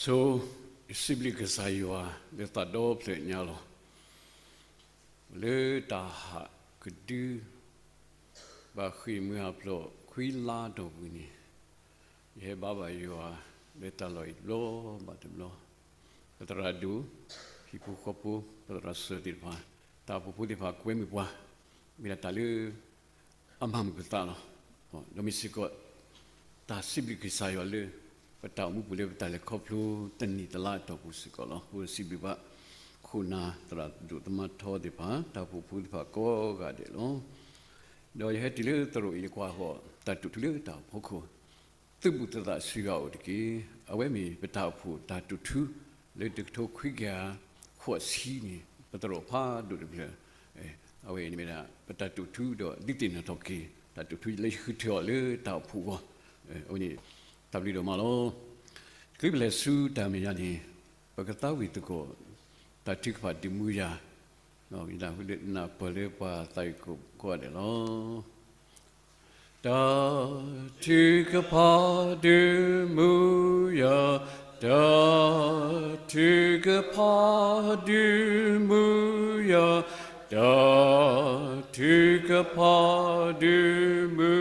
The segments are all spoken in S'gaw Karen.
ဆိ, ယစံးဘျုးကစၢ်ယွၤလၢသးဒီဖျၢၣ်ညါလီၤ. လၢတၢ်ဟးကဒု ဘၣ်ဃ့ၢ်မှံဟးဖျိးခွံလါအတီၢ်ပူၤန့ၣ်, ယဟဲဘါဘၣ်ယွၤလၢတၢ်လီၢ်အံၤတဘျီဘၣ်တဘျီ, ပသရၣ်ဒိၣ်, ဟံၣ်ဖိဃီဖိ, ပသရၣ်စၢၤသ့ၣ်တဖၣ်, တၢ်အိၣ်ဖှိၣ်ဖိသ့ၣ်တဖၣ်ကွဲမုာ်ပှၤ, မ့ၢ်ဒၣ်တၢ်လၢ အမၤမုာ်ပသးလီၤ. ဒီးမ့ၢ်စ့ၢ်ကီး တၢ်စံးဘျုးကစၢ်ယွၤလၢ ပတၢ်အိၣ်မူပူၤလၢပတၢ်လဲၤခီဖျိတနံၣ်တလါအတီၢ်ပူၤစ့ၢ်ကီးလီၤ. အဃိစံးဘျုးဘၣ် ခိၣ်နၢ်သရၣ်ဒိၣ်သမါထီသ့ၣ်တဖၣ်, တၢ်အိၣ်ဖှိၣ်ဖိသ့ၣ်တဖၣ်ကိးဂၤဒဲးလီၤ. ဒီးယဟဲတုၤလၢသရိာ်အံၤ ယကွၢ်ဃီၤ တၢ်တိာ်ထူလၢတၢ်အိၣ်ဖှိၣ်ခိၣ်, သုးဘူးသးစူၤဂၤအိၣ်တက့ၢ်. အဝဲမ့ၢ်ပတၢ်အိၣ်ဖှိၣ်တၢ်တိာ်ထူ လၢတကထိခွံကယၤဃိးဆံန့ၣ် ပသရိာ်ဖးဒိၣ်တဖျၢၣ်, အဝဲအံၤန့ၣ်မ့ၢ်ဒၣ် ပတၢ်တိာ်ထူဒီးဒုးသ့ၣ်နီၣ်ထီၣ်က့ၤ တၢ်တိာ်ထူလၢယဃုထၢအီၤလၢတၢ်အိၣ်ဖှိၣ်အဂီၢ်, အဝဲန့ၣ် တၢ်ဘျုးဒိၣ်မးလီၤ. တချုးပလဲၤဆူတၢ်မဲာ်ညါန့ၣ်, ပကသးဝံၣ်သကိး တၢ်ထုကဖၣ်ဒုးမူယၤ, လၢနၢ်ပၢၢ်လၢပှၤသးဝံၣ်ကိးဂၤဒဲးလီၤ. တၢ်ထုကဖၣ်ဒုးမူယၤ, တၢ်ထုကဖၣ်ဒုးမူယၤ, တၢ်ထုကဖၣ်ဒုးမူ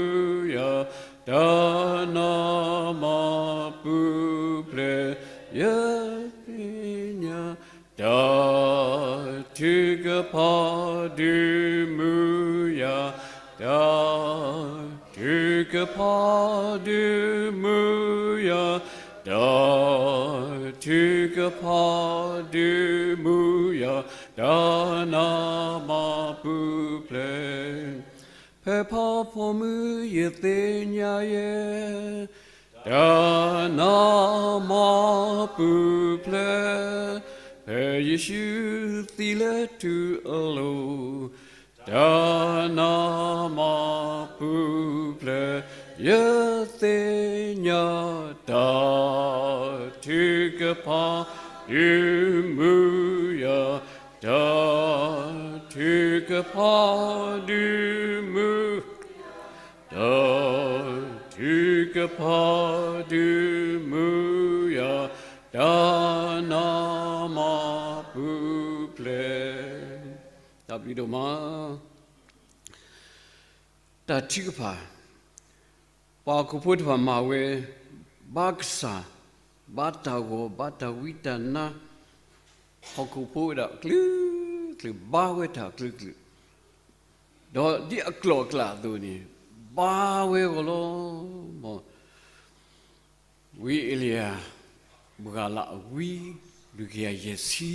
ယၤ, တၢ်နးမးပူၤဖျဲး ယသ့ၣ်ညါ, တၢ်ထုကဖၣ်ဒုးမူယၤ, တၢ်ထုကဖၣ်ဒုးမူယၤ, တၢ်ထုကဖၣ်ဒုးမူယၤ, တၢ်နးမးပူၤဖျဲး ဖဲဖးဖီမုၢ်ယသ့ၣ်ညါယဲ, တၢ်နးမးပူၤဖျဲး, ဖဲယ့ၣ်ၡူးသံလၢထူအလိၤ, တၢ်နးမးပူၤဖျဲး, ယသ့ၣ်ညါ, တၢ်ထုကဖၣ်ဒုးမူယၤ, တၢ်ထုကဖၣ်ဒုးမူ တၢ်ထုကဖၣ်ဒုးမူယၤ, တၢ်နးမးပူၤဖျဲး. တၢ်ဘျုးဒိၣ်မး. တၢ်ထုကဖၣ်, ပှၤဟီၣ်ခိၣ်ဖိတဖၣ်မၤဝဲ, ဘါကစၢ်, ဘါတၢ်ဂီၤ, ဘါတၢ်ဝံတၢ်နါ, ဟီၣ်ခိၣ်ဖိဝဲဒၣ်အကလုာ်ကလုာ် ဘါဝဲတၢ်အကလုာ်ကလုာ်, ဒီးဒ်အကျိၤအကျဲအသိးန့ၣ် ဘါဝဲအဂီၢ်လီၤ. မ် ဝံအ့လံယၤ ဘှၤလၢအဝံ လွံၢ်ကယၤယဲၢ်ဆံ,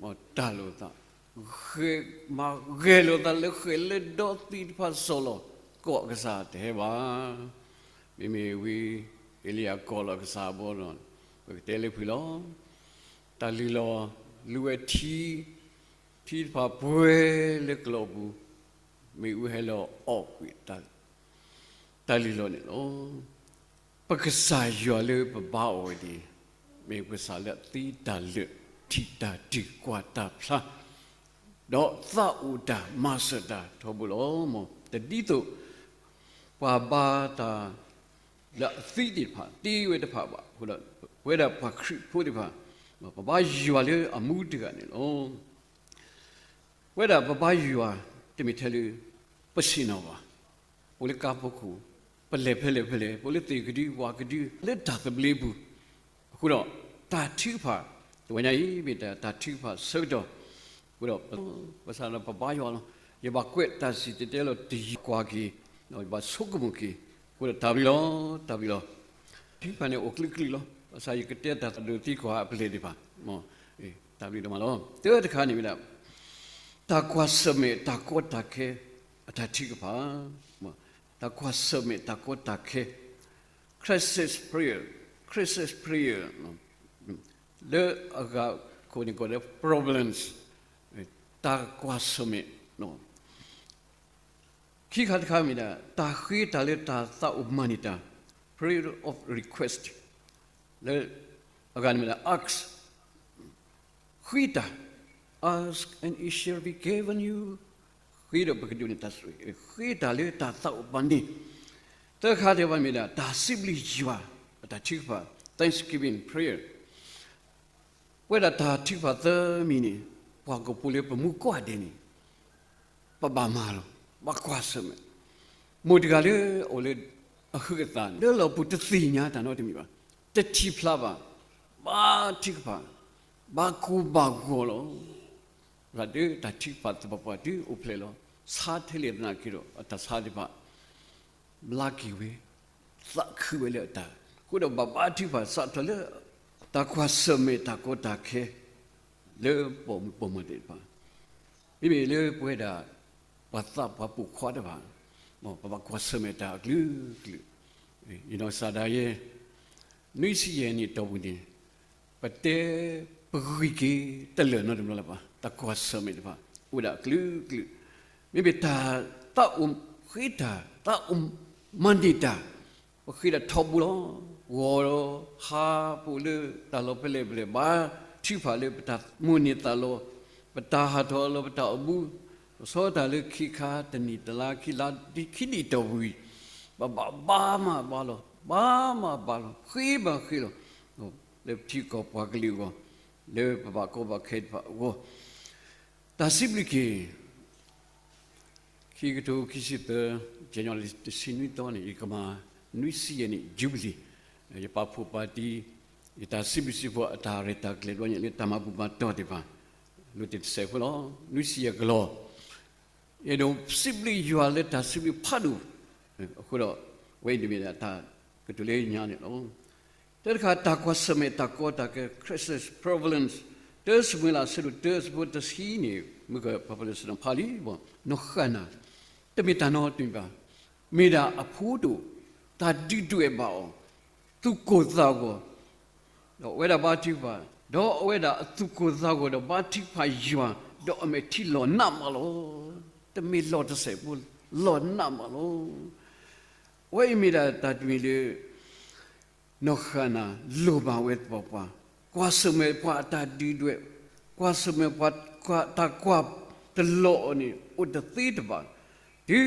မ်တၢ်လိာ်သး, မၤဂဲၤလိာ်သးလၢဃဲၤလၢဒီသံးတဖၣ်စီၤလီၤ, ကိးကစၢ်တဟဲဘၣ်. မ့မ့ၢ်ဝံအ့လံယၤကိးလီၤကစၢ်အဘီဒီး ပကတဲလၢဖုးလီၤ. တၢ်လုၢ်လီၤ, လုၢ်ဝဲထံ, ထံတဖၣ်ပှဲၤလၢကျီပူၤ, မ့ၣ်အူဟဲလီၤအီၣ်ကွံာ် တၢ်လုၢ်လီၤန့ၣ်လီၤ. ပကစၢ်ယွၤလၢပဘါအီၤဝဲန့ၣ် မ့ၢ်ပကစၢ်လၢအသ့တၢ်လၢာ် ထံၣ်တၢ်တုၤကွၢ်တၢ်ဖျါ, ဒီးသးအိၣ်တၢ်မၤစၢၤတၢ်ထီဘိလီၤ. မ်တဒ်သိး ပှၤဘါတၢ်လၢအသံသ့ၣ်တဖၣ် သ့ဝဲတဖၣ်ဘၣ်အဃိဒီး ပဝဲဒၣ်ပှၤခရံာ်ဖိသ့ၣ်တဖၣ် ပဘါယွၤလၢအမူတဂၤန့ၣ်လီၤ. ပဝဲဒၣ်ပဘါယွၤ တမ့ၢ်ထဲလၢ ပဆ့ၣ်နီၤဘၣ်. ပအိၣ်လၢကါဖီခိၣ်, ပလဲၤဖဲလဲၣ်ဖဲလဲၣ်, ပအိၣ်လၢသ့ၣ်ကဒု ဝၣ်ကဒု လၢတၢ်သဘျ့ပူၤ, အဃိဒီး တၢ်ထုကဖၣ် တဝဲညါအံၤ မ့ၢ်တၢ်ထုကဖၣ်ဆၢကတီၢ်, အဃိဒီး ပစးဒီးပဘါယွၤလီၤ. ယဘၣ်ကွဲးတၢ်စံၣ်တဲၤတဲလီၤတယုၢ်ကွၢ်က့ၤ, ယဘၣ်ဆိကမိၣ်က့ၤ, အဃိဒီးတၢ်ဘျုးလီၤ, တၢ်ဘျုးလီၤ. ထုကဖၣ်န့ၣ်အိၣ်ကလုာ်ကလုာ်လီၤ. ဘၣ်ဆၣ်ယကတဲတၢ်သးဒိၣ်သံကွၢ်အပလဲၢ်သ့ၣ်တဖၣ်, တၢ်ဘျုးဒိၣ်မးလီၤ. တၢတခါန့ၣ်မ့ၢ်ဒၣ် တၢ်ကွၢ်ဆၢၣ်မဲာ်တၢ်ကီတၢ်ခဲ အတၢ်ထုကဖၣ်, တၢ်ကွၢ်ဆၢၣ်မဲာ်တၢ်ကီတၢ်ခဲ, crisis prayer, crisis prayer, လၢအဂၤခိၣ်န့ၣ်ကိးလၢ problems, တၢ်ကွၢ်ဆၢၣ်မဲာ် ခံခါတခါမ့ၢ်ဒၣ် တၢ်ဃ့တၢ်လၢတၢ်သးအိၣ်မၤန့ၢ်တၢ်, prayer of request, လၢအဂၤန့ၣ်မ့ၢ်ဒၣ် ask, ဃ့တၢ်, ask and it shall be given you, ဃ့ဒီးပကဒိးန့ၢ်တၢ်ဆိၣ်ဂ့ၤ, ဃ့တၢ်လၢတၢ်သးအိၣ်မၤန့ၢ်. သၢခါတခါမ့ၢ်ဒၣ် တၢ်စံးဘျုးယွၤ အတၢ်ထုကဖၣ် Thanksgiving prayer ပဝဲဒၣ်တၢ်ထုကဖၣ်သၢမံၤန့ၣ်, ပှၤကီၢ်ဖိလၢပမူကွၢ်ဒဲးန့ၣ် ပဘၣ်မၤလီၤ, ဘၣ်ကွၢ်ဆၢၣ်မဲာ်, မိၢ်တဂၤလၢအအိၣ်လၢအဟုးအသး လၢလီၢ်ပူၤတသ့ၣ်ညါတၢ်နီတမံၤဘၣ်, တထံၣ်ဖျါဘၣ်, ဘၣ်ထုကဖၣ်, ဘၣ်ကိၢ်ဘၣ်ဂီၤလီၤ. ဒီးတၢ်ထုကဖၣ်သပှၢ်ပှၢ်တုၤအိၣ်ဖျဲၣ်လီၤ, ဆါထဲလဲၣ်သနာ်က့ဒီး အတၢ်ဆါသ့ၣ်တဖၣ် ဘျါက့ၤဝဲ, သးခုဝဲလၢအတၢ်, အဃိဒီးဘၣ်ဘါထုကဖၣ်စးထီၣ်လၢ တၢ်ကွၢ်ဆၢၣ်မဲာ်တၢ်ကီတၢ်ခဲ လၢပိာ်မုၣ်ပိာ်မၢၤသ့ၣ်တဖၣ်, မ့မ့ၢ်လၢပဝဲဒၣ် ပှၤသးပှၢ်ပိာ်ခွါတဖၣ်, ပဘၣ်ကွၢ်ဆၢၣ်မဲာ်တၢ်အကလုာ်ကလုာ်, ယနီၢ်ကစၢ်ဒၣ်ယဲ နွံဆံယဲၢ်နံၣ်အတီၢ်ပူၤန့ၣ်, ပတဲပဂံၢ်က့ၤတလၢာ်နီတဘျီလၢၤဘၣ်, တၢ်ကွၢ်ဆၢၣ်မဲာ်တဖၣ် အိၣ်ဝဲဒၣ်အကလုာ်ကလုာ်, မ့မ့ၢ်တၢ်သးအိၣ်ဃ့တၢ်, သးအိၣ်မၤန့ၢ်တၢ်, ပဃ့ဒၣ်ထီဘိလီၤ, ဂီၤဒီးဟးပိာ်လၢတၢ်လီၢ်ဖဲလဲၣ်ဖဲလဲၣ်, ဘါထုကဖၣ်လၢပတၢ်မိၣ်န့ၢ်သးလီ, ပတၢ်ဟးထီၣ်လီၤပတၢ်အိၣ်မူ, ပဆီတၢ်လၢခံခါတနံၣ်တလါခံလါ, ခံနံၣ်တီၢ်ပူၤအံၤ, ပဘၣ်ဘါမးဘါလီၤ, ဘါမးဘါလီၤ, ဃ့မးဃ့လီၤ, လၢပထံကီၢ်ပှၤကလုာ်အဂီၢ်, လၢပဘၣ်ကီဘၣ်ခဲတဖၣ်အဂီၢ်, တၢ်စံးဘျုးက့ၤ ခံကထိခံဆံသၢ January တဆံနွံသီန့ၣ် ယကမၤ နွံဆံယဲၢ်နံၣ် Jubilee, ယပာ်ဖှိၣ်ပာ်တံၢ်, ယတၢ်စံးဘျုးစံးဖှိၣ်အတၢ်ရဲၣ်တၢ်ကျဲၤဘျီညါလၢတၢ်မၤဘူၣ်မၤတီၢ်သ့ၣ်တဖၣ်, လိၣ်တ့ၢ်တစဲးဖိလီၤ, နွံဆံယဲၢ်ကလီၤ, အဲၣ်ဒိးစံးဘျုးယွၤလၢတၢ်စံးဘျုးဖးဒိၣ်, အဃိဒီး အဝဲအံၤတမ့ၢ်ဒၣ်တၢ်ကတိၤလၢညါန့ၣ်လီၤ. တၢတခါ တၢ်ကွၢ်ဆၢၣ်မဲာ်တၢ်ကီတၢ်ခဲ crisis prevalence, တၢ Samuela အဆၢဒိၣ်တၢ အဆၢဖိတဆံန့ၣ် မုၢ်ကပၤပလၢဆၢနဖးလံ, နီၢ်ဃၣ်နၤ တမ့ၢ်တၢ်နီတမံၤဘၣ်, မ့ၢ်ဒၣ်အဖိဒိၣ်, တၢ်ဒုၣ်ဒွဲၣ်ဘၣ်အီၤ, သူၣ်ကိၢ်သးဂီၤ, ဒီးအဝဲဒၣ်ဘါထုကဖၣ်, ဒီးအဝဲဒၣ်အသူၣ်ကိၢ်သးဂီၤဒီးဘါထုကဖၣ်ယွၤ, ဒီးအမဲာ်ထံလီၤနးမးလီၤ. တမ့ၢ်လီၤတစဲးဖိ, လီၤနးမးလီၤ. အဝဲအံၤမ့ၢ်ဒၣ်တၢ်တမံၤလၢ နီၢ်ဃၣ်နၤလိၣ်ဘၣ်ဝဲသပှၢ်ပှၢ်, ကွၢ်ဆၢၣ်မဲာ်ပှၤအတၢ်ဒုၣ်ဒွဲၣ်, ကွၢ်ဆၢၣ်မဲာ်ပှၤတၢ်ကွၢ်တလီၤအီၤန့ၣ် အိၣ်တသ့တဘၣ်, တုၤ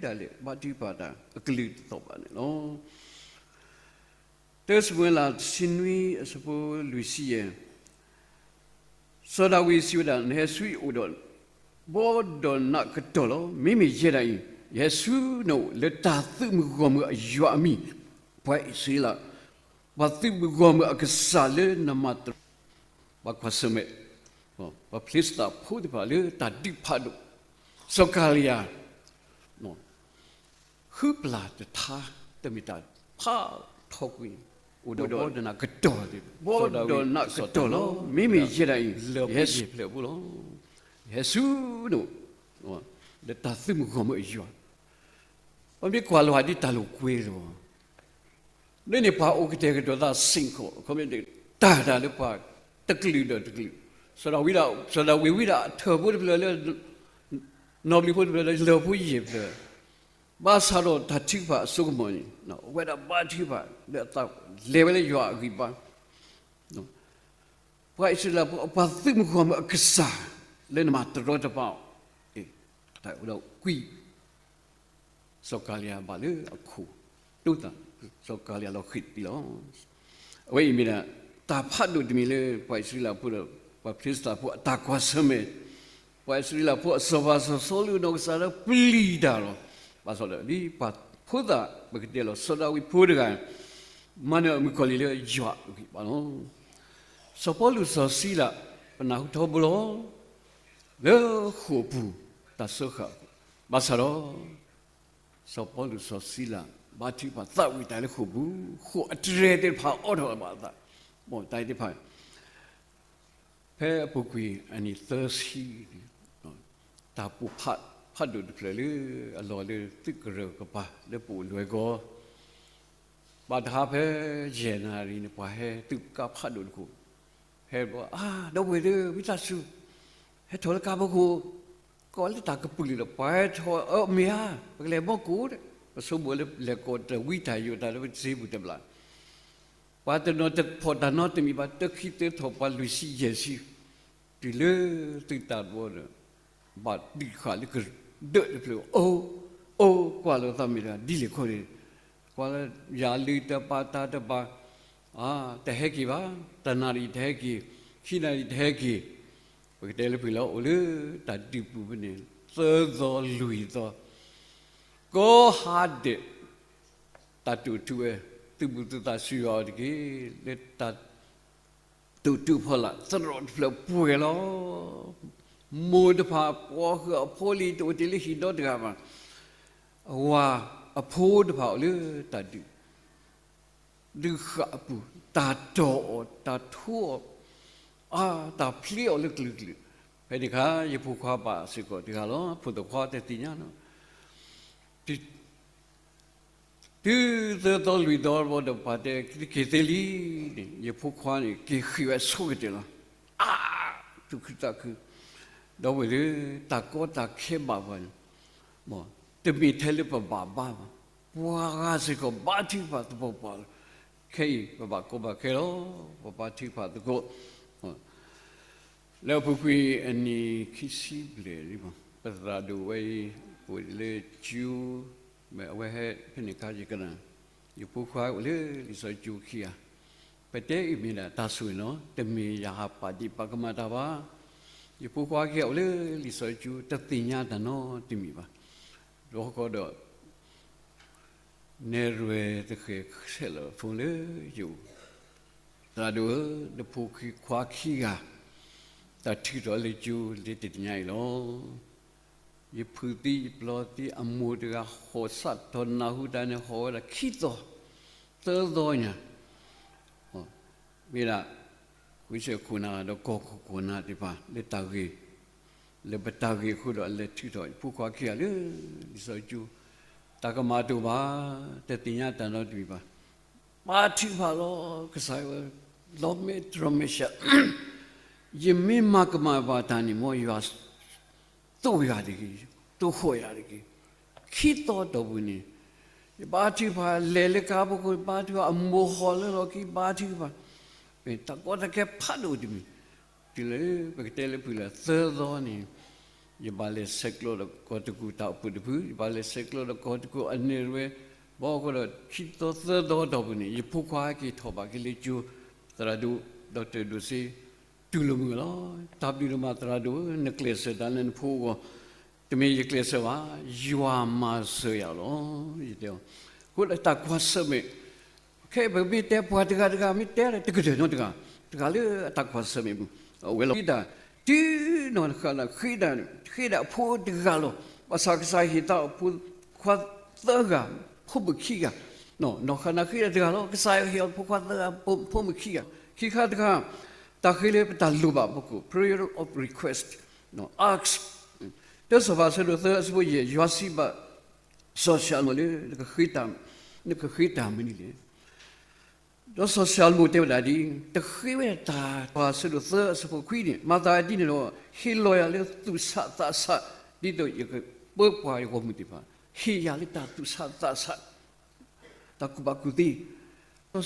ဒၣ်လဲာ်ဘါထုကဖၣ်တၢ်အကလုၢ်တသီၣ်ဘၣ်န့ၣ်လီၤ. တၢ Samuela တဆံနွံ အဆၢဖိလွံၢ်ဆံယဲၢ်, စီၤဒၤဝံးစံးဝဲဒၣ်, နဟဲဆူယအိၣ်ဒီး ဘီဒီးနးကတီၢ်လီၤ. မ့မ့ၢ်ယဲဒၣ်အံၤ, ယဟဲဆူနအိၣ်လၢတၢ်သုးမုၢ်ဂီၢ်မုၢ်အယွၤအမံၤ, ပှၤအံၣ်စရ့လး, ပှၤသုးမုၢ်ဂီၢ်မုၢ်အကစၢ်လၢနမၤတရီ, ဘၣ်ကွၢ်ဆၢၣ်မဲာ်, ပှၤဖလ့ၡသးဖိသ့ၣ်တဖၣ်လၢတၢ်ဒုးဖးဒိၣ်, စီၤကၤလံယၤ ဃုပျၢ်တထါ, တမ့ၢ်တၢ်ဖးထီကွံာ်, အိၣ်ဒီးဘီဒီးနးကတီၢ်, ဘီဒီးနးကတီၢ်လီၤ. မ့မ့ၢ်ယဲဒၣ်အံၤ, ယဟဲဆူနအိၣ်, ယဟဲဆူနအိၣ်, လၢတၢ်သုးမုၢ်ဂီၢ်မုၢ်အယွၤ, ပမ့ၢ်ကွၢ်လီၤဒ်တၢ်လိာ်ကွဲလီၤ. လၢန့ၣ်ပှၤအိၣ်ကတဲာ်ကတီၤသးစ့ၢ်ကီး, အခီပညီ တၢ်တၢ်လၢပှၤတကလုာ်ဒီးတကလုာ်, စီၤဒၤဝံးဒၣ်, စီၤဒၤဝံးဝံဒၣ်အထၢၣ်ဖိတဖျၢၣ်လၢ နီၢ်ဘျံးဖိတဖျၢၣ်လၢလၢၢ်ဖိယဲၢ်ဖျၢၣ်, ဘၣ်ဆၣ်ဒီးတၢ်ထုကဖၣ်အစိကမီၤန့ၣ်, အဝဲဒၣ်ဘါထုကဖၣ်လၢအသး, လဲၤဝဲလၢယွၤအဂံၢ်ဘါ, ပှၤအံၣ်စရ့လးဖိ ပှၤသုးမုၢ်ဂီၢ်မုၢ်အကစၢ် လၢနမၤတရီတပါအီၤ, တၢ်အိၣ်ဒီးကွံာ် စီၤကၤလံယၤဘၣ်လၢအခိၣ်, တိသၣ်, စီၤကၤလံယၤလီၤဃံၤသံလီၤ. အဝဲအံၤမ့ၢ်ဒၣ် တၢ်ဖးဒိၣ်တမံၤလၢပှၤအံၣ်စရ့လးဖိဒီး ပှၤဖလ့ၡသးဖိအတၢ်ကွၢ်ဆၢၣ်မဲာ်, ပှၤအံၣ်စရ့လးဖိအစီၤပၤစီၤစီလူးနီၢ်ကစၢ်လၢပျံၤတၢ်လီၤ. ဘၣ်ဆၣ်ဒီးဒ်ပှၤဖိသၣ်ပကတဲလီၤ စီၤဒၤဝံးဖိတဂၤ မၤနၢၤအမုၣ်ကီၢ်လံၤလၢယွၤအဂံၢ်ဘါလီၤ. စီၤပီလူးစီၤစံလး ပနၢ်ဟူထီဘိလီၤ. လၢဃိာ်ပူၤတၢ်စၢဃာ်အဃိ, ဘၣ်ဆၣ်ဒီး စီၤပီလူးစီၤစံလး ဘါထုကဖၣ်သးဝံၣ်တၢ်လၢဃိာ်ပူၤ, ဃိာ်အတြဲၤသ့ၣ်တဖၣ်အိးထီၣ်ဘၣ်အသး, တၢ်သ့ၣ်တဖၣ် ဖဲအပူၤကွံာ်အနံၣ်သၢဆံန့ၣ်, တၢ်ပိာ်ဖးဒိၣ်တဖျၢၣ်လၢအလီၢ်လၢသုးကရၢၢ်ကပၤလၢပအိၣ်လွဲၢ်ကီၢ်, ဘၣ်တဟါဖဲယဲၢ်နၣ်ရံၣ်န့ၣ် ပှၤဟဲသုးကါဖးဒိၣ်တခိၣ်, ဟဲဘီ အါ ဒီပုၢ်ဝဲၢ်သ့ၣ် ဝံသးစူၤ ဟဲထီၣ်လၢကါဖိခိၣ်, ကီၢ်လၢတၢ်ကပုာ်လုာ်ဒီး ပှၤဟဲထီၣ်အမ့ၢ်ဧါ, ပကလဲၤဘီကိၣ်, ပဆိကမိၣ်လၢလဲၤကိးတၢ်ဝံတၢ်ယိးတၢ်လၢပစ့ပူၤတဘျီ ပှၤတနီၤတဖီၣ်တၢ်နီတမံၤဘၣ်, တခံသၢထီၣ်ပှၤလွံၢ်ဆံယဲၢ်ဆံ, တုၤလၢသုးတၢ်ဘီဒီး ဘၣ်တံာ်ဃာ်လၢကဒၢးတဖျၢၣ်, အိၣ်, အိၣ်ကွၢ်လီၤသးမ့ၢ်တၢ်ဒ်လဲၣ်ခီန့ၣ်, ကွၢ်လၢယၤလုၢ်တပၤတၢ်တပၤ, တဟဲက့ၤဘၣ်, တနၣ်ရံၣ်တဟဲက့ၤ, ခံနၣ်ရံၣ်တဟဲက့ၤ, ပကတဲလၢဖုၣ်လီၤ အိၣ်လၢတၢ်ဒုးပူၤဖဲန့ၣ် သၢသီလွံၢ်သီ, ကိးဟါဒဲး တၢ်တိာ်ထူဝဲ, သုးဘူးသုးသးစူၤယွၤအီၤတက့ၢ်, လၢတၢ်တိာ်ထူဖီလာ် သရိာ်တဖျၢၣ်ပှဲၤလီၤ. မိၢ်တဖၣ်ပှၤဃုာ်အဖိလံ တအိၣ်တ့ၢ်လၢဟံၣ်ဒီတဂၤဘၣ်. အဝၤအဖိတဖၣ်အိၣ်လၢတၢ်ဒုး ဒုးဃာ်အပူၤ, တၢ်တီၢ်အီၤ, တၢ်ထိအီၤ, အါ, တၢ်ဖျ့အီၤလၢကလုာ်ကလုာ်, ဖဲန့ၣ်အခါ ယဖိခွါဘၣ်စ့ၢ်ကီးတဂၤလီၤ. ဖိသၣ်ခွါတသ့ၣ်ညါလီၤ. တုၤသၢသီလွံၢ်သီဘၣ်ဒီး ပၢ်တဲ က့ၤသ့လံန့ၣ် ယဖိခွါန့ၣ် က့ၤဃ့ၢ်ဝဲဆိကတၢၢ်လီၤ. အါ, သူၣ်ခုသးခု, ဒီပုၢ်ဝဲၢ်သ့ၣ်, တၢ်ကီတၢ်ခဲဘၣ်ပှၤန့ၣ် တမ့ၢ်ထဲလၢပဘၣ်ဘါဘၣ်. ပှၤဂၤစ့ၢ်ကီးဘါထုကဖၣ်သပှၢ်ပှၢ်လီၤ. ခဲအံၤ ပဘၣ်ကီဘၣ်ခဲလီၤ. ပဘါထုကဖၣ်သကိး လၢအပူၤကွံာ်အနံၣ်ခံဆံဘျဲၣ်လံ, ပသရၣ်ဒိၣ်ဝဲအံၤ အိၣ်လၢကၠိ, မ့ၢ်အဝဲဟဲဖဲန့ၣ်အခါ ယကနၣ်, ယဖိခွါအိၣ်လၢလံာ်စီဆှံကၠိခံဂၤ, ပတဲအံၤမ့ၢ်ဒၣ်တၢ်ဆိၣ်ဂ့ၤနီၤ, တမ့ၢ်ယဟးပာ်ဒံးပာ်ကမၣ်တၢ်ဘၣ်. ယဖိခွါခံဂၤအိၣ်လၢလံာ်စီဆှံကၠိ တသ့ၣ်ညါတၢ်နီတမံၤဘၣ်. ဒီးဃီဒီး နဲၣ်ရွဲၣ်သဃဲၤ ဆဲးလီၤအဖိလၢယအိၣ်, သရၣ်ဒိၣ်ဧၢ, နဖိခွါခံဂၤ တၢ်ထုးထီၣ်လၢကၠိလၢတနံၤညါအံၤလီၤ. ယဖုးသံယပျီသံအမိၢ်တဂၤ ဟီၣ်စးထီၣ်နၢ်ဟူတၢ်န့ၣ် ဟီၣ်ဝဲဒၣ်ခံသီ သၢသီညါ, မ့ၢ်ဒၣ် ဃုဆဲးခိၣ်နၢ်ဒီးကီၢ်ခိၣ်ခိၣ်နၢ်သ့ၣ်တဖၣ် လၢတၢ်ဂ့ၢ်, လၢပတၢ်ဂ့ၢ်အဃိဒီး အလဲၤထုးထီၣ်ယဖိခွါခံဂၤလၢလံာ်စီဆှံကၠိ, တၢ်ကမၣ်တအိၣ်ဘၣ်, တသ့ၣ်ညါတၢ်နီတမံၤဘၣ်. ဘါထုကဖၣ်လီၤ, ကစၢ်ယွၤဧၢ, လီၤမဲာ်တြီၤမဲာ်ဆှး, ယမ့ၢ်မၤကမၣ်ဘၣ်တၢ်န့ၣ် မ်ယွၤ သိၣ်ယၤတဂ့ၤ, သိၣ်ဃီၣ်ယၤတဂ့ၤ. ခံသီတီၢ်ပူၤန့ၣ် ယဘါထုကဖၣ်, လဲၤလၢကါဖိခိၣ် ဘါထုကဖၣ်, အမိၢ်ဟီၣ်လၢလီၢ်ခံ ဘါထုကဖၣ်, တၢ်ကီတၢ်ခဲဖးဒိၣ်တမံၤ, တုၤလၢပကတဲလၢဖုၣ်လၢသၢသီန့ၣ် ယဘၣ်လဲၤဆဲးကျိးဒီးကီၢ်တကူၣ်တၢ်အိၣ်ဖှိၣ်တဖု, ယဘၣ်လဲၤဆဲးကျိးဒီးကီၢ်တကူၣ်အနဲၣ်ရွဲၣ်, ဘၣ်ဃိဒီး ခံသီသၢသီတီၢ်ပူၤန့ၣ် ယဖိခွါက့ၤထီၣ်ဘၣ်က့ၤလၢကၠိ, သရၣ်ဒိၣ် ဒီးတၢၣ်ဒိၣ်စ့ တူၢ်လိာ်မုာ်လီၤ. တၢ်ဘျုးဒိၣ်မးသရၣ်ဒိၣ်ဧၢ, နကျဲးစၢးတၢ်လၢနဖိအဂီၢ်, တမ့ၢ်ယကျဲးစၢးဘၣ်, ယွၤမၤစၢၤယၤလီၤ. ယတဲအီၤ, အဃိဒီးတၢ်ကွၢ်ဆၢၣ်မဲာ် ခဲအံၤပမ့ၢ်တဲပှၤတဂၤတဂၤ မ့ၢ်တဲလၢတကတၢၢ်နီတဂၤ, တဂၤလၢအတၢ်ကွၢ်ဆၢၣ်မဲာ်ပူၤ, အဝဲလီၤဃံတၢ်, တုၤနီၢ်ဃနၤဃ့တၢ်န့ၣ် ဃ့ဒၣ်အဖိတဂၤလီၤ. ဘၣ်ဆၣ်ကစၢ်ဟ့ၣ်သးအဖိခွါသၢဂၤ, ဖိမုၣ်ခံဂၤ, နီၢ်ဃနၤဃ့ဒၣ်တဂၤလီၤ. ကစၢ်ယွၤဟ့ၣ်အဖိခွါသၢဂၤ, ဖိမုၣ်ခံဂၤ, ခံခါတခါ, တၢ်ဃ့လၢပတၢ်လိၣ်ဘၣ်အဖီခိၣ်, prayer of request, ask, တၢ်စီၤပၤအဆၢဒိၣ်သၢအဆၢဖိယဲၢ်, ယွၤစံးဘၣ် စီၤၡလိၤမိၣ်လၢ နကဃ့တၢ်, နကဃ့တၢ်မနုၤလဲၣ်. ဒီးစီၤၡလိၤမိၣ်တဲဝဲဒၣ်ဒ်အံၤ, တဃ့ဝဲတၢ်, ပှၤဆၢဒိၣ်သၢအဆၢဖိခွံန့ၣ်, မၤသးဒ်န့ၣ်ဒီး ဟ့ၣ်လီၤယၤလၢသူၣ်ဆးသးဆး, ဒ်သိးယကပၢပှၤယဂီၢ်မုၢ်သ့ၣ်တဖၣ်, ဟ့ၣ်ယၤလၢတၢ်သူၣ်ဆးသးဆး, တၢ်ကူၣ်ဘၣ်ကူၣ်သ့.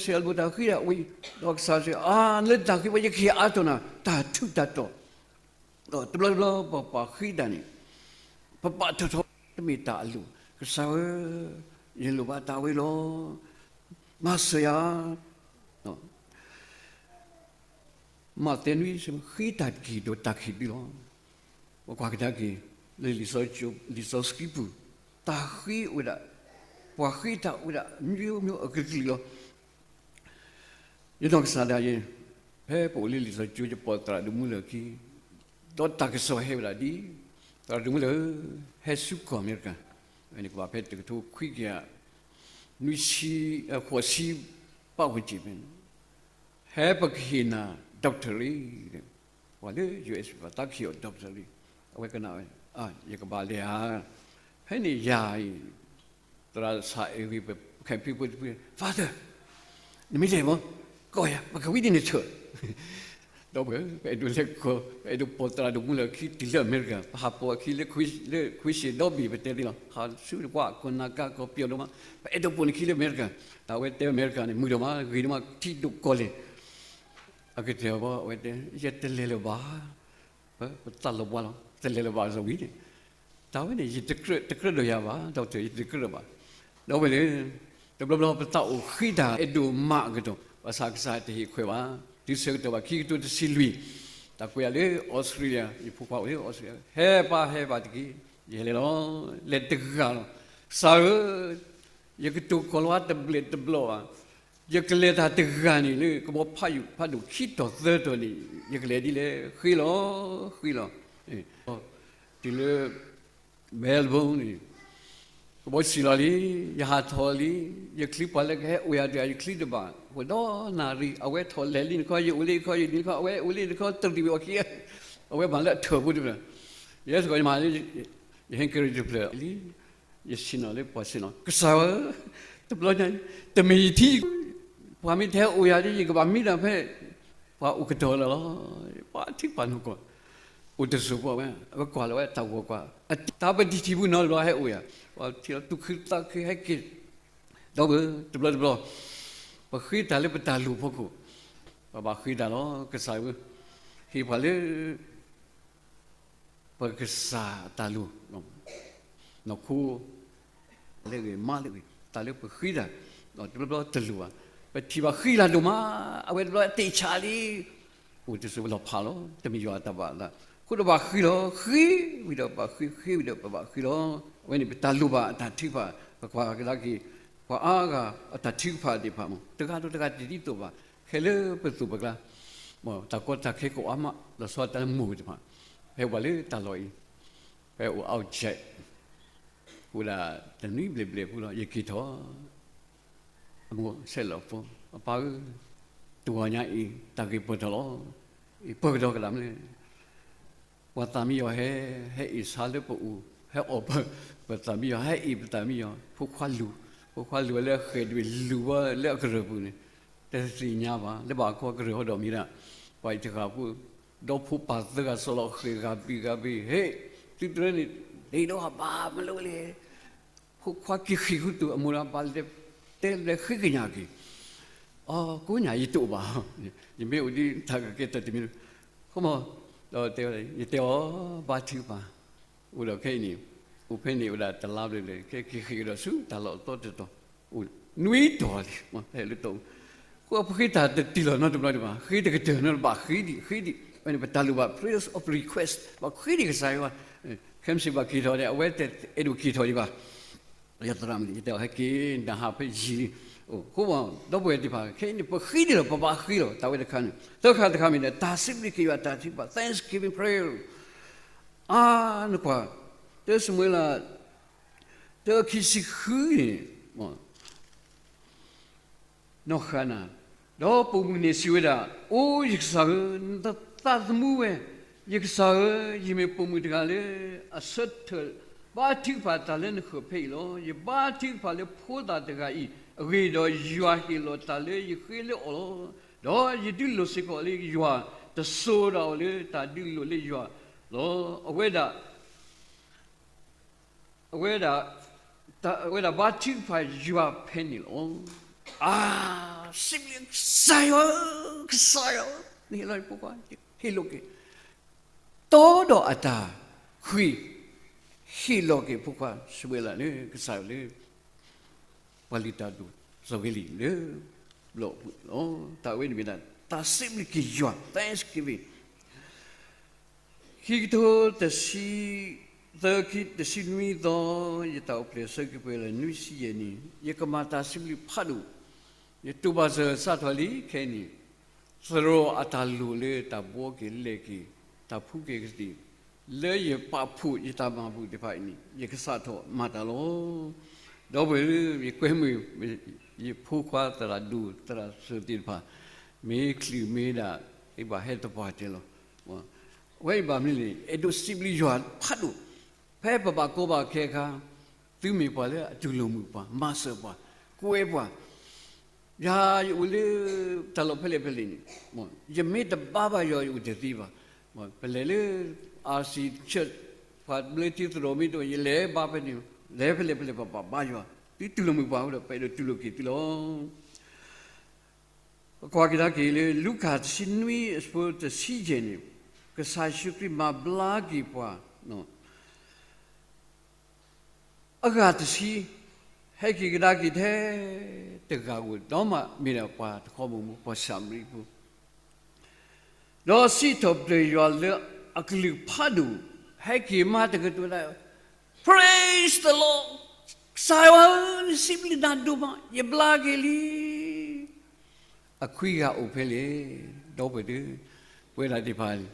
စီၤၡလိၤမိၣ်တၢ်ဃ့ဒၣ်ဝံၤ, ဒီးကစၢ်စံး, အါ, လၢတၢ်ဃ့ဝဲ ယကဟ့ၣ်အါထီၣ်နၤ တၢ်ထူးတၢ်တီၤ, ဒီးတဘျီတဘျီပပှၤဃ့တၢ်န့ၣ်, ပဘၣ်ထီၣ်ထီ, တမ့ၢ်တၢ်အလိၤ, ကစၢ်ဧၢ, ယလိၣ်ဘၣ်တၢ်ဝဲလီၤ, မၤစၢၤယၤ, မးသဲနွံ ဃ့တၢ်တက့ၢ်ဒီးတၢ်ခံးဒုလီၤ. ပကွၢ်ကဒါက့ၤ လၢလံာ်စီဆှံပူၤ, တၢ်ဃ့အိၣ်ဝဲဒၣ်, ပှၤဃ့တၢ်အိၣ်ဝဲဒၣ် မျိုးမျိုးအကလုာ်ကလုာ်လီၤ. ယနီၢ်ကစၢ်ဒၣ်ယဲ, ဖဲပအိၣ်လၢလံာ်စီဆှံကၠိ ယပိာ်သရၣ်ဒိၣ်မူလၢၢ်အခံ, ဒီးတၢ်ကစီၣ်ဟဲဝဲဒၣ်ဒ်အံၤ, သရၣ်ဒိၣ်မူလၢၢ်ဧၢ, ဟဲဆူကီၢ်အမဲရကၤ, ဝဲန့ၣ်ကဘၣ်ဖဲတကထိခွံကယၤ နွံဆံ, ဃိးဆံ ပတ်ဝန်းကျင်ဖဲန့ၣ်, ဟဲပကဟ့ၣ်နၤ doctorate, ပှၤလၢ ယူႇအ့း ပှၤသးကဟ့ၣ်အီၤ doctorate, အဝဲကနၣ်ဝဲ, ယကဘၣ်လဲၤဧါ, ဖဲန့ၣ်ယၤအံၤ သရၣ်ဆၣ်အဲၣ်ဂ့ၤ ပခဲဖံဖိတဖု, Father, နမ့ၢ်လဲၤမး, ကီၢ်ယၤ ပကဝံဒ်န့ၣ်ဆၢၣ်, ဒီပုၢ်ဝဲၢ်, ပအဲၣ်ဒိးလဲၤကီၢ်, ပအဲၣ်ဒိးပိာ်သရၣ်ဒိၣ်မူလၢၢ်အခံတုၤလၢအမဲရကၤ, ပဟးပိာ်အခံလၢ လၢခွံဆံးဒီဘ့ၣ် ပတဲသ့လီၤ, ဟးဆူတကွၢ်ကီၢ်နၤကါကီၢ်ပျီၤဒိၣ်မး, ပအဲၣ်ဒိးပိာ်နခံလၢအမဲရကၤ, တၢ်ဝဲတဲအမဲရကၤန့ၣ် မုာ်ဒိၣ်မး ဂ့ၤဒိၣ်မး ထံဒိၣ်ကီၢ်လဲၢ်, အကတၢၢ်ဘၣ် အဝဲတဲ ယတလဲၤလၢၤဘၣ်, ပသးလီၤဘှါလီၤ, တလဲၤလၢၤဘၣ်စီဝံၤန့ၣ်, တၢ်ဝဲန့ၣ် ယတကြၢး, တကြၢးဒီးယၤဘၣ်, doctor ယတကြၢးဒီးဘၣ်, ဒီပုၢ်ဝဲၢ်လၢ, တဘျီဘျီပသးအိၣ်ဃ့တၢ် အဲၣ်ဒိးမၤအကတီၢ်, ဘၣ်ဆၣ်ကစၢ်တဟ့ၣ်ခွဲးဘၣ်. တုၤဆၢကတီၢ်ဘၣ်ခံကထိတဆံလွံၢ်, တၢ်ကွဲးယၤလၢအီစထြ့လယါ, ယဖိခွါအိၣ်လၢအီစထြ့လယါ, ဟဲပၢ်ဟဲပၢ်တက့ၢ်, ယဟဲလဲၤလီၤ. လဲၤတဂၤလီၤ. ကစၢ်ဧၢ, ယကတိၤကီၢ်လီၤတဘျဲၣ်တဘျီဘၣ်. ယကလဲၤတၢ်တဂၤန့ၣ်လၢကဘီဖးယိာ်ဖးဒိၣ်ခံတီၤသၢတီၤန့ၣ် ယကလဲၤဒ်လဲၣ်. ဃ့လီၤ, ဃ့လီၤ. တုၤလၢ Melbourne န့ၣ် ကဘီစံၣ်လီၤလံ, ယဟးထီၣ်လံ, ယချံပှၤလၢကဟဲအိၣ်ယၤတဂၤ ယချံတဘၣ်, အိၣ်ဒီးနၣ်ရံၣ်, အဝဲထီၣ်လဲၤလံတခီ, ယအိၣ်လံတခီ, ယဒ်တခီ, အဝဲအိၣ်လံတခီ, တရံးဝဲအခံ, အဝဲမၤလၢအထၢၣ်ဖိတဖျၢၣ်, ယဲစ့ၢ်ကီးယမၤလၢ ယဟဲကရံၣ်တဖျၢၣ်လံ, ယဆ့ၣ်နီၤလၢပှၤဆ့ၣ်နီၤ, ကစၢ်ဧၢ, တဘျီညါ, တမ့ၢ်ယထံၣ်, ပှၤမ့ၢ်တဟဲအိၣ်ယၤဒီး ယကဘၣ်မံတၢ်ဖဲ ပှၤအိၣ်ကတီၤလၢ်လီၤ. ပှၤထံပှၤနီၢ်ကီၢ်, အိၣ်တစိၤဖိဝဲ, အဝဲကွၢ်လီၤဝဲတၢ်ဂီၤကွၢ်, တၢ်ပတံၤထံၣ်ပူၤနီတဘျီဟဲအိၣ်ယၤ, ပှၤထံၣ်လီၤသူၣ်ခုသးခုဟဲက့ၤ, ဒီပုၢ်ဝဲၢ် တဘျီတဘျီ, ပဃ့တၢ်လၢပတၢ်လိၣ်ဖီခိၣ်, ပဘၣ်ဃ့တၢ်လီၤ. ကစၢ်ဧၢ, ဟ့ၣ်ပှၤလၢ ပကစၢ်အတၢ်လိၣ်, နီၢ်ခိ လၢအဂ့ၤ မါလၢအဂ့ၤ, တၢ်လၢပဃ့တၢ်, တဘျီဘျီတလိၣ်ဘၣ်, ပထံၣ်ဘၣ်ဃ့လၢ်ဒိၣ်မး, အဝဲတဘျီတ့ၢ်ဆါလံ, အိၣ်တစိၤပလီၤဖးလီၤ, တမ့ၢ်ယွၤအတၢ်ဘၣ်အသး, အဃိဒီးဘၣ်ဃ့လီၤ, ဃ့ဝံၤဒီးဘၣ်ဃ့, ဃ့ဝံၤဒီးပဘၣ်ဃ့လီၤ. အဝဲန့ၣ်ပတၢ်လိၣ်ဘၣ်အတၢ်ထုကဖၣ်, ပကွၢ်ကဒါက့ၤ, ပှၤအါဂၤအတၢ်ထုကဖၣ်သ့ၣ်တဖၣ်မး, တဂၤဒီးတဂၤတဒ်သိးဘၣ်, ခဲလၢပသိးပကျါ, တၢ်ကီတၢ်ခဲကအိၣ်အါမး, လီၤဆီတၢ်လၢမိၢ်သ့ၣ်တဖၣ်, ဖဲပှၤလၢတၢ်လီၢ်အံၤ, ဖဲအိၣ် outset အိၣ်ဒၣ်တနွံဘျဲၣ်ဘျဲၣ်ဖိလီၤ ယက့ၤထီၣ်, အမိၢ်ဆဲးလီၤဖိ, အပၢ်ဧၢ, တဂီၤညါအံၤ တၢ်ဂ့ၢ်ပၢၢ်ထီၣ်လီၤ, အံၤပၢၢ်ကဒီးကဒါမလဲၣ်, ပှၤသးမံယီၤဟဲ, ဟဲအ့ၣ်ဆါလၢပအိၣ်, ဟဲအီၣ်ပ, ပသးမံယီၤ, ဟဲအ့ၣ်ပသးမံယီၤ, ဖိခွါလူၤ, ဖိခွါလူၤဝဲလၢအဃဲၤဒွံၣ်လူၤဝဲလၢအကရၢၢ်ပူၤန့ၣ်, တသ့ၣ်ညါဘၣ်, လၢဘၣ်အခီကရၢၢ်ဟီဒီးမ့ၢ်ဒၣ်, ပှၤအံၤတဂၤဖိ ဒီဖိပၢ်သၢဂၤစီၤလီၤဃဲၤဂၤဘံၣ်ဂၤဘံၣ်, ဟဲ, သုတရၢန့ၣ် ဒ့ဒီးဘၣ်မနုၤလဲၣ်, ဖိခွါက့ၤဃံးဃုာ်တုၤအမိၢ်ဒီးဘၣ်လဲၤတဲလဲၤဃ့ကညးက့ၤ, အကိးညါယတအိၣ်ဘၣ်, ယမ့ၢ်အိၣ်ဒ်တၢ်ကကဲတၢ်တမံၤ, ဃိမး, ဒီးတဲဝဲ, ယတဲအီၤ, ဘါထုကဖၣ်, အိၣ်ဒီးခဲအံၤန့ၣ်, အိၣ်ဖဲန့ၣ်အိၣ်ဒၣ်တလါဘျဲၣ်ဘျဲၣ် ခဲက့ၤဃ့ကဒီးဆူတၢ်လီၢ်အသီတတီၤ, အိၣ်နွံတီၤလံ, ဟဲလၢတီၢ်ပူၤ, ဃိပဃ့တၢ်တတုၤလီၤနီတဘျီဒံးဘၣ်, ဃ့တကတၢၢ်နီတဘျီ ဃ့ဒံး, ဃ့ဒံး, ဝဲန့ၣ်ပတၢ်လိၣ်ဘၣ် prayers of request ဘၣ်ဃ့ဒံးကစၢ်ယွၤ, ခဲမုၢ်ဆ့ၣ်ဘၣ်က့ၤထီၣ်န့ၣ် အဝဲတအဲၣ်ဒိးက့ၤထီၣ်ဒံးဘၣ်, ယသရၣ်မုၣ်န့ၣ် ယတဲအီၤ ဟဲက့ၤနဟးဖဲယံၤလံ, အိၣ်ဃိမး ဒီပုၢ်ဝဲၢ်သ့ၣ်တဖၣ် ခဲအံၤန့ၣ် ပဃ့ဒံးလီၤ ပဘၣ်ဃ့လီၤ တၢ်ဝဲတခါန့ၣ်, သၢခါတခါမ့ၢ်ဒၣ် တၢ်စံးဘျုးက့ၤယွၤတၢ်ထုကဖၣ် thanksgiving prayer, အါနကွၢ်, တၢ ၡမူၤအ့လး တၢ ခံဆံဃုန့ၣ် နီၢ်ဃနၤ, ဒီးပိာ်မုၣ်န့ၣ်စံးဝဲဒၣ်, အိ ယကစၢ်ဧၢ, နသးသမူဝဲ, ယကစၢ်ဧၢ, ယမ့ၢ်ပိာ်မုၣ်တဂၤလၢ အဆၢထၢၣ်ဘါထုကဖၣ်တၢ်လၢနဃၢၤဖဲအံၤလီၤ. ယဘါထုကဖၣ်လၢဖိသၣ်တဂၤအံၤအဂ့ၢ်ဒီး ယွၤဟ့ၣ်လီၤတၢ်လၢယဃ့လၢအီၤလီၤ. ဒီးယဒုးလိာ်စ့ၢ်ကီးလၢယွၤ, တစိၤဒၣ်အီၤလၢတၢ်ဒုးလိာ်လၢယွၤလီၤ. အဝဲဒၣ် အဝဲဒၣ်, အဝဲဒၣ်ဘါထုကဖၣ်ယွၤဖဲန့ၣ်လီၤ. အါ, စံးဘျုးကစၢ်ယွၤ, ကစၢ်ယွၤ, နဟ့ၣ်လီၤဖိခွါ, ဟ့ၣ်လီၤက့ၤ, တီဒီးအတၢ်ဃ့, ဟ့ၣ်လီၤက့ၤဖိခွါ စဝဲလၢကစၢ်ယွၤလၢ ပှၤလုၢ်တၢ်ဒိၣ်စီၤဂ့ၤလံၢ်လၢ ဘျီၣ်ပူၤလီၤ. တၢ်ဝဲန့ၣ်မ့ၢ်ဒၣ် တၢ်စံးဘျုးက့ၤယွၤ thanksgiving ခံကထိတဆံ, သၢခံတဆံနွံသီ, ယတၢ်အိၣ်ဖျဲၣ်ဆၢက့ၤပှဲၤလၢနွံဆံယဲၢ်နံၣ်, ယကမၤတၢ်စံးဘျုးဖးဒိၣ်, ယတိၢ်ဘၣ်စၢၤစးထီၣ်လံခဲအံၤန့ၣ်, သရိာ်အတၢ်လိၣ်လၢတၢ်ဘှီက့ၤလဲၤက့ၤ, တၢ်ဖှူက့ၤကသံၣ်, လၢယပာ်ဖှိၣ်ယတၢ်မၤဘူၣ်သ့ၣ်တဖၣ်အံၤန့ၣ် ယကစးထီၣ်မၤတၢ်လီၤ. ဒီပုၢ်ဝဲၢ်ဧၢ, ယကွဲမုာ် ယဖိခွါသရၣ်ဒိၣ်သရၣ်စၢၤသ့ၣ်တဖၣ်, မ့ၢ်ချုးမ့ၢ်ဒၣ် ယဘၣ်ဟဲသပှၢ်တၢၢ်လီၤ. အဝဲအံၤဘၣ်မနုၤလဲၣ်, အဲၣ်ဒိးစံးဘျုးယွၤဖးဒိၣ်, ဖဲပဘၣ်ကီဘၣ်ခဲအခါ, သုမ့ၢ်ပှၤလၢအတူၢ်လိာ်မုာ်ပှၤ, မၤစၢၤပှၤ, ကွဲပှၤ, ယၤယအိၣ်လၢတၢ်လီၢ်ဖဲလဲၣ်ဖဲလဲၣ်န့ၣ်, ယမ့ၢ်တဘါဘၣ်ယွၤယအိၣ်တသ့ဘၣ်. ပလဲၤလၢ RC Church ပှၤဘျၢထံသရိာ်မ့ၢ်တအိၣ် ယလဲၤဘါဖဲန့ၣ်, လဲၤဖဲလဲၣ်ဖဲလဲၣ်ပဘၣ်ဘါယွၤ, သုတူၢ်လိာ်မုာ်ပှၤအဃိဒီး ပအဲၣ်ဒိးတူၢ်လိာ်က့ၤသုလီၤ. ကွၢ်ကဒါက့ၤလၢ လူၤကၣ်တဆံနွံအဆၢတဆံယဲၢ်န့ၣ်, ကစၢ်ယ့ၣ်ၡူးခရံာ်မၤဘျါက့ၤပှၤ အဂၤတဆံ, ဟဲက့ၤကဒါက့ၤထဲတဂၤဧိၤ, ဒီးမ့ၢ်ဒၣ်ပှၤတခီဘီမုၢ် ပှၤၡၤမရံဖိ ဒီးစံးထီၣ်ပတြၢၤယွၤလၢအကလုၢ်ဖးဒိၣ်, ဟဲက့ၤမၤတကတိၤဒၣ်, Praise the Lord, ကစၢ်ယွၤဧၢ, နစံးဘျုးနၤဒိၣ်မး, ယဘျါက့ၤလံ. အခွံဂၤအိၣ်ဖဲလဲၣ်, ဒီပုၢ်ဝဲၢ်သ့ၣ်, ပဝဲဒၣ်သ့ၣ်တဖၣ်န့ၣ်,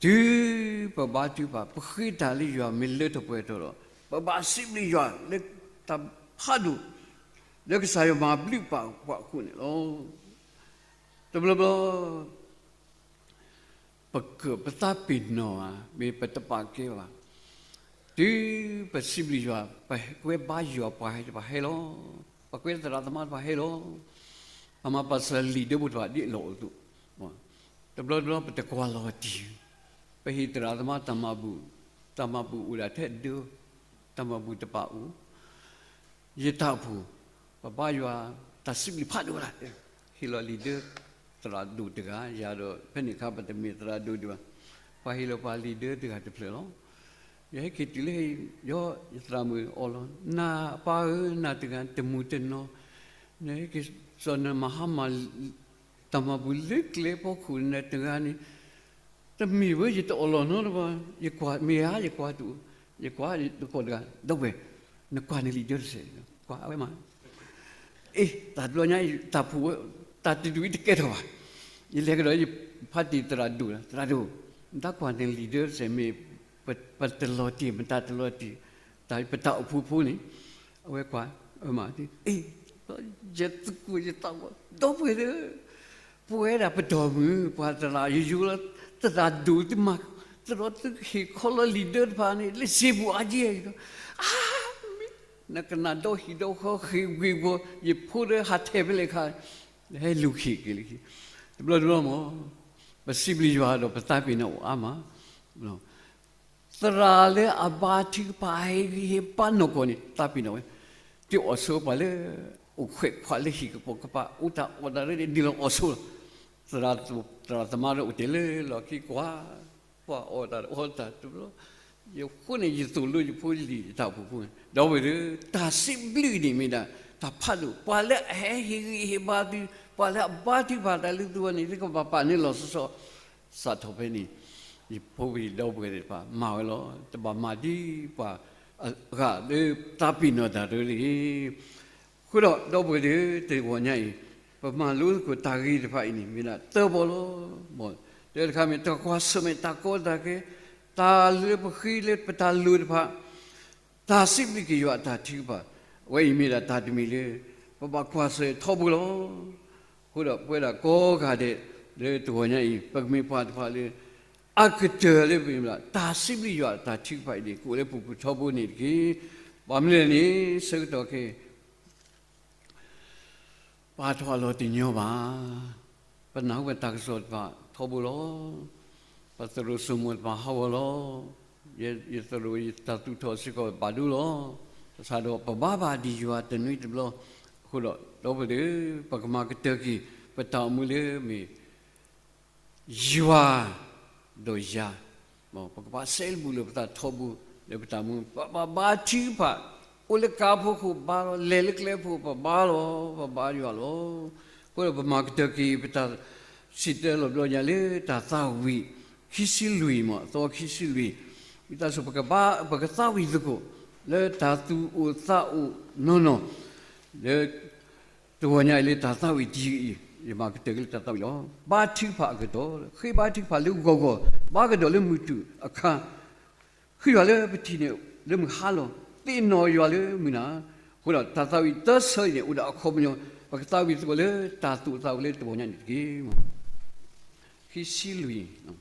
တုၤပဘါထုကဖၣ် ပဃ့တၢ်လၢယွၤမ့ၢ်လၢထီၣ်ပှဲၤထီၣ်ဒီး, ပဘၣ်စံးဘျုးယွၤလၢတၢ်ဖးဒိၣ် လၢကစၢ်ယွၤမၤဘျုးပာ်ပှၤအဃိန့ၣ်လီၤ. တဘျီဘျီ ပကပသးပ့ၤနီၣ်ဧါ, မ့ၢ်ပတပာ်ကဲဘၣ်. တုၤပစံးဘျုးယွၤ, ပကွဲဘါယွၤပှၤဟဲတဖၣ်ဟဲလီၤ, ပကွဲသရၣ်သမါတဖၣ်ဟဲလီၤ, ပမၤပာ်စၢၤလံာ်ဒၢပူၤတဖၣ်ဒ်အလီၢ်အိၣ်အသိး, တဘျီတဘျီပတကွၢ်လီၤတံၢ်, ပဟ့ၣ်သရၣ်သမါတၢ်မၤဘူၣ်, တၢ်မၤဘူၣ်အိၣ်ဒၣ်ထဲဒၢ, တၢ်မၤဘူၣ်တပာ်အိၣ် ယတၢ်အိၣ်ဖှိၣ်, ပဘါယွၤတၢ်စံးဘျုးဖးဒိၣ်ဝဲဒၣ်, ဟ့ၣ်လီၤလံာ်ဒၢသရၣ်ဒိၣ်တဂၤ, ယၤဒီးဖဲန့ၣ်အခါပတမ့ၢ်သရၣ်ဒိၣ်ဒံးဘၣ်, ပှၤဟ့ၣ်လီၤပှၤလံာ်ဒၢတဂၤတဖျၢၣ်လီၤ. ယဟဲက့ၤတုၤလၢဟံၣ်, ယသရၣ်မုၣ်အီၣ်လီၤ, နၤအပၢ်ဧၢ, နၤတဂၤတမုၢ်တနီၤ, နဟဲက့ၤစီၤနမၤဟါမၢ် တၢ်မၤဘူၣ်လၢကျဲဖီခိၣ်နၤတဂၤန့ၣ်, တမ့ၢ်ဝဲယတအီၣ်လီၤနီတဘျီ, ယကွၢ်မ့ၢ်ဧါ, ယကွၢ်တအိၣ်, ယကွၢ်တကိးတဂၤ, ဒီပုၢ်ဝဲၢ်နကွၢ်နလံာ်ဒၢတစဲး, ကွၢ်အဝဲမး, အ့ တၢ်တဘျီညါ တၢ်ဖှိၣ်ဝဲ, တၢ်တဒူၣ်အံၤတကဲထီၣ်ဘၣ်, ယလဲၤကဒီးယဖးတ့ၢ်သရၣ်ဒိၣ်, သရၣ်ဒိၣ်, နတၢ်ကွၢ်န့ၣ်လံာ်ဒၢတစဲးမ့ၢ်, ပတလီၤတံၢ် မတၤတလီၤတံၢ်, တၢ်ပတၢ်အိၣ်ဖှိၣ်ဖိန့ၣ်, အဝဲကွၢ်, အမး, အ့ ယသကိးယသးဝဲ, ဒီပုၢ်ဝဲၢ်ဧၢ, ပဝဲဒၣ်ပတီၢ်မုၢ် ပှၤသရၣ်ယိယိလၢ သရၣ်ဒိၣ်သုမၤ, သရၣ်ဒိၣ်သုဟ့ၣ်ခီလီၤလံာ်ဒၢတဖၣ်န့ၣ် လၢစ့ပူၤအါကဲ, အါ, နကနၣ်ဒီဟံၣ်ဒီဃီဃ့ၢ်ဝ့ၤဝီၤ ယဖိဒီးဟးထဲးဖဲလဲၣ်ခါ, ဟဲလူၤဟ့ၣ်က့ၤလၢခံ, တဘျီတဘျီမး, ပစံးဘျုးယွၤဒီးပသးပ့ၤနီၣ်အိၣ်အါမး သရၣ်လၢအဘါထုကဖၣ် ဟ့ၣ်ဂံၢ်ဟ့ၣ်ဘါနီၢ်ကီၢ်န့ၣ် သးပ့ၤနီၣ်ဝဲ, တအီၣ်ဆိပှၤလၢ အိၣ်ခွဲးခွးလၢဟံၣ်ကပိာ်ကပၤ အိၣ်တၢ်အီၣ်တၢ်ရၢန့ၣ် ဒ်လီၤအီၣ်ဆိလီၤ. သရၣ်သမါဒီးအိၣ်တ့ၢ်လၢလီၢ်ခံကွၢ်, ပှၤအီၣ်တၢ်အီတၢ်တဘျီ, ယဃိန့ၣ် ယသိၣ်လိယဖိလံၤယတၢ်အိၣ်ဖှိၣ်ဖိန့ၣ် ဒီပုၢ်ဝဲၢ်ဧၢ, တၢ်စံးဘျုးန့ၣ်မ့ၢ်ဒၣ် တၢ်ဖးဒိၣ်, ပှၤလၢအဟဲဟ့ၣ်ဂံၢ်ဟ့ၣ်ဘါသု, ပှၤလၢအဘါထုကဖၣ်တၢ်လၢသုဂီၢ်န့ၣ် သုကဘၣ်ပာ်န့ၢ်လီၤဆီဆီ စးထီၣ်ဖဲန့ၣ်, ယဖိပလံၤဒီပုၢ်ဝဲၢ်သ့ၣ်တဖၣ် မၤဝဲလီၤ. တဘၣ်မၤဒ်ပှၤအဂၤလၢသးပ့ၤနီၣ်တၢ်တဂ့ၤ. အဃိဒီးဒီပုၢ်ဝဲၢ်သ့ၣ်ဧၢ, တဂီၤညါအံၤ ပမၤလိသကိးတၢ်ဂ့ၢ်တဖၣ်အံၤန့ၣ် မ့ၢ်ဒၣ်သၢဘီလီၤ. တၢတခါမ့ၢ် တၢ်ကွၢ်ဆၢၣ်မဲာ်တၢ်ကီတၢ်ခဲ, တၢ်လၢပဃ့လၢပတၢ်လိၤတဖၣ်, တၢ်စံးဘျုးက့ၤယွၤအတၢ်ထုကဖၣ်, အဝဲအံၤမ့ၢ်ဒၣ်တၢ်တမံၤလၢ ပဘၣ်ကွၢ်ဆၢၣ်မဲာ်ထီဘိလီၤ. အဃိဒီးပဝဲဒၣ်ကိးဂၤဒဲးလၢတဂီၤညါအံၤ ပကမ့ၢ်ပှၤတဖၣ်လၢ အကတၢၢ်လၢပမ့ၢ်ဒၣ် တၢ်စံးဘျုးယွၤအတၢ်ထုကဖၣ်အံၤန့ၣ် ကအိၣ်လၢပပူၤထီဘိန့ၣ်တက့ၢ်. ဘၣ်မနုၤလဲၣ်န့ၣ် ဆၢကတီၢ်ခဲ ပာ်ထီၣ်အလီၢ်တညီဘၣ်. ပနၢ်ဟူဘၣ်တၢ်ကစီၣ်တဖၣ်ထီဘိလီၤ. ပသရိာ်စိမိၤတဖၣ်ဟးဂီၤလီၤ. ယသရိာ်ယတၢ်သူၣ်ထီၣ်စ့ၢ်ကီးဘၣ်ဒိလီၤ. ဘၣ်ဆၣ်ဒီးပဘါဘၣ်ဒံးယွၤတနွံတဘျီ. အဃိဒီး ဒီပုၢ်ဝဲၢ်သ့ၣ်ဧၢ, ပကမၤကတၢၢ်က့ၤ ပတၢ်အိၣ်မူလၢမ့ၢ် ယွၤ ဒီးယၤ, ပကဘၣ်စဲးလၢပူၤလၢပသးထီဘိ လၢပတၢ်မူ ပဘၣ်ဘါထုကဖၣ်, အိၣ်လၢကါဖိခိၣ်ဘါလီၤ, လဲၤလၢကျဲဖိပဘါလီၤ, ပဘါယွၤလီၤ. အဃိဒီးပမၤကတၢၢ်က့ၤ ပတၢ်စံၣ်တဲၤတဲလီၤဘျီညါလၢတၢ်သးဝံၣ် ခံဆံလွံၢ်မး အသီခံဆံလွံၢ်, ဝံသးစူၤ ပကဘါ ပကသးဝံၣ်သကိး လၢတၢ်သူၣ်အိၣ်သးအိၣ်နီၢ်နီၢ် လၢ တဂီၤညါအံၤလၢတၢ်သးဝံၣ်တယုၢ်အံၤ, ယမၤကတၢၢ်က့ၤလၢတၢ်သးဝံၣ်လီၤ. ဘါထုကဖၣ်အကတီၢ်, ဃ့ဘါထုကဖၣ်လၢဂီၤဂီၤ, ဘါကဒီးလၢမုၢ်တူၢ်အခါ, ဃ့ယွၤလၢပထံၣ်န့ၣ် လၢမုၢ်ဟါလီၤ, သ့ၣ်နီၣ်ယွၤလၢမုၢ်နၤ, အဃိဒီးတၢ်သးဝံၣ်သၢဆၢအံၤန့ၣ် အိၣ်ဒီးအခီပညီ, ပကသးဝံၣ်သကိးလၢတၢ်သူၣ်သးအိၣ်လၢတဂီၤညါန့ၣ်တက့ၢ်. ခံဆံလွံၢ်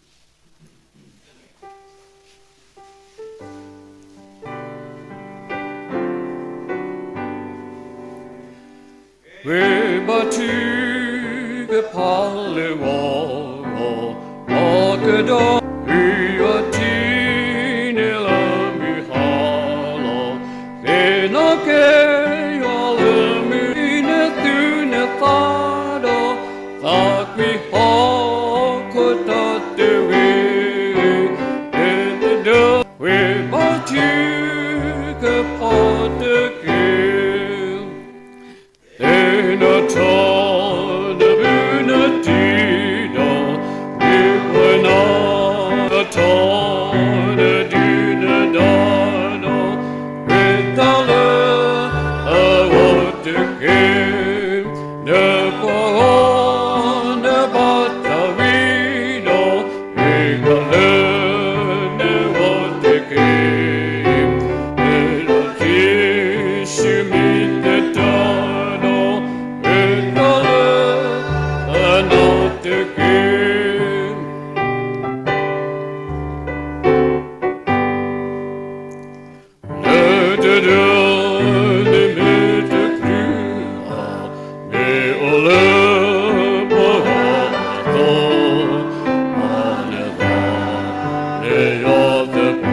ဝံဘါထုကဖၣ်လၢဂီၤဂီၤ, ဘါကဒီး ဃ့ယွၤထံန့ၣ်လၢမုၢ်ဟါလီၤ, သ့ၣ်နီၣ်က့ၤယွၤလၢမုၢ်နၤ, သူၣ်နသးဒီး သးကွံဟီၣ်ခိၣ်တၢ်တဂ့ၤ, တဒၢ ဝံဘါထုကဖၣ်တက့ၢ်. ကီၢ်ဂီၤနဘၣ်တၢ်ဝံၤဒီး မ့ၢ်တၢ်လၢနဂီၢ်တက့ၢ်. မ့ၢ်လၢခံဆံမံၤသတးဒီး မ့ၢ်တၢ်လၢအနီၢ်တက့ၢ်. လၢတဒၢန့ၣ်မ့ၢ်တချုးဘၣ်, မ့ၢ်အိၣ်လၢပဂီၢ်အသိး,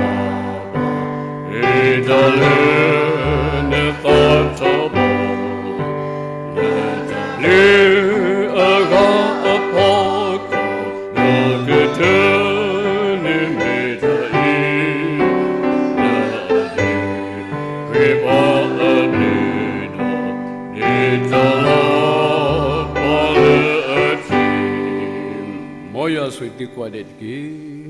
အန့ၣ်သးလၢယွၤတပာ်ဘၣ်, မ့ၢ်တၢ်လၢနသးထီဘိ, လၢတၢ်ဘျုးအဂၤအဖီခိၣ်, လၢကတၢၢ်န့ၣ်မ့ၢ်တၢ်အံၤ, လၢအဘျုး ခရံာ်ဘၣ်အဘျုးဒီး ဒ်တၢ်လၢပှၤလၢအထံၣ်, မ်ယွၤဆိၣ်ဂ့ၤသုကိးဂၤဒဲးတက့ၢ်.